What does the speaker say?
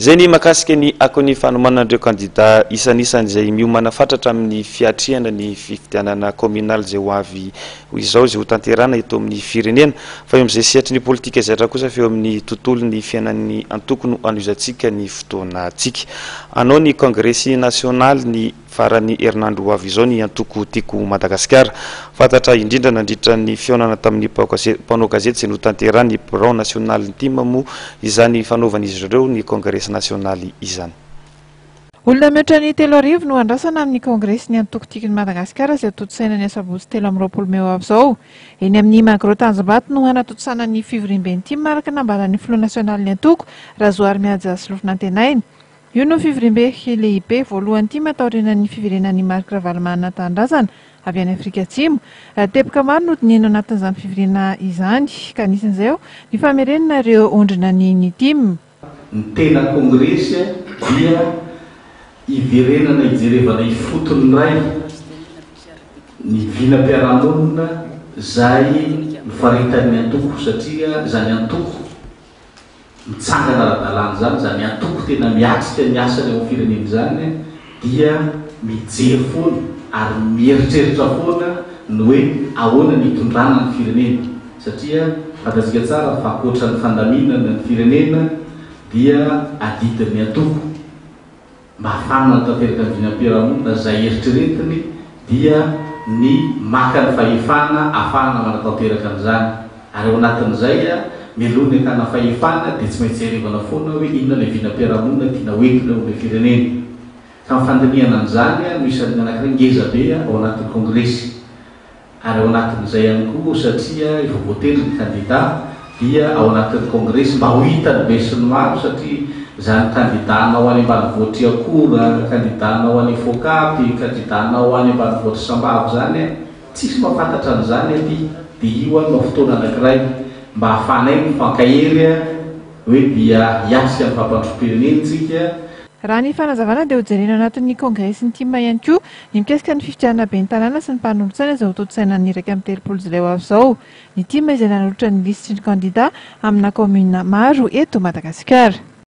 Izay ny mahakasika ny akon'ny fanomanan'ireo kandida isanisany izay miomana fatratra amin'ny fiatrehana ny fifidianana kaominaly izay ho avy izao izay hotanterahina eto amin'ny firenena. Fa eo amin'izay sehatry ny politika izay hatrany kosa fa eo amin'ny tontolon'ny fiainan'ny antoko no hanohizantsika ny fotoanantsika. Hanao ny kongresy nasionaly ny Faran'ny herinandro ho avy izao ny antoko Tiako Madagasikara. Fantatra indrindra nandritra ny fihaonana tamin'ny mpanao gazety izay notanterahin'ny birao nasionalin'ny tim moa izany fanaovan'izy ireo ny kongresy nasionaly izany. Olona mihoatra ny 3000 no andrasana amin'ny kongresin'ny antoko Tiako Madagasikara izay hotontosaina ny asabotsy 23 mey ho avy izao. Eny amin'ny Magro Tanjombato no hanatontosana ny fivoriamben'ny tim araka ny nambaran'ny filoha nasionalin'ny antoko, Razoarimihaja Solofonantenaina. Io no fivoriambe lehibe voalohany tim taorianan'ny fiverenan'i Marc Ravalomanana an-tanindrazana avy any Afrika Atsimo. Teboka maro no dinihina ao anatin'izany fivoriana izany ka anisan'izay ny famerenana ireo ondrina ny ny tim. Ny tena kongresy dia hiverenana hijerevana ifotony indray ny vinam-piarahamonina izay nofaritan'ny antoko satria izany antoko mitsangana ara-dalàna izany, izany antoko tena miatrika ny asany ao amin'ny firenena izany dia mijery foana ary mieritreritra foana ny hoe ahoana ny hitondrana ny firenena satria fantatsika tsara fa ankoatra ny fandaminana ny firenena dia adidin'ny antoko Mba hahafahany manatanteraka ny vinam-piarahamonina izay eritreretiny dia ny maka ny fahefana ahafahana manatanteraka an'izany. Ary ao anatin'izay, mialoha ny hakana fahefana dia tsy maintsy jerevana foana hoe inona ilay vinam-piarahamonina tiana hoentina eo amin'ilay firenena. Ka ny fandinihana an'izany no isan'ny anankiray ngeza be ao anatin'ny kongresy. Ary ao anatin'izay ihany koa satria efa voatendry ny kandida dia ao anatin'ny kongresy mba ho hitan'ny besinimaro satria izany kandida-nao any ambanivohitr'i Akora, kandida-nao any Fokapy, kandida-nao any ambanivohitr'i Sambava izany tsisy mahafantatra an'izany aty dia io no fotoana anankiray mba ahafahanay mifankahery hoe dia hiatrika ny fampandrosom-pirenena isika. Raha ny fanazavana dia hojerena ao anatin'ny kongresin'ny tim ihany koa ny mikasika ny fifidianana ben'ny tanàna sy ny mpanolotsaina izay hotontosaina ny 31 jolay ho avy izao. Ny tim izay nanolotra ny lisitry ny kandida amina kaominina maro eto Madagasikara.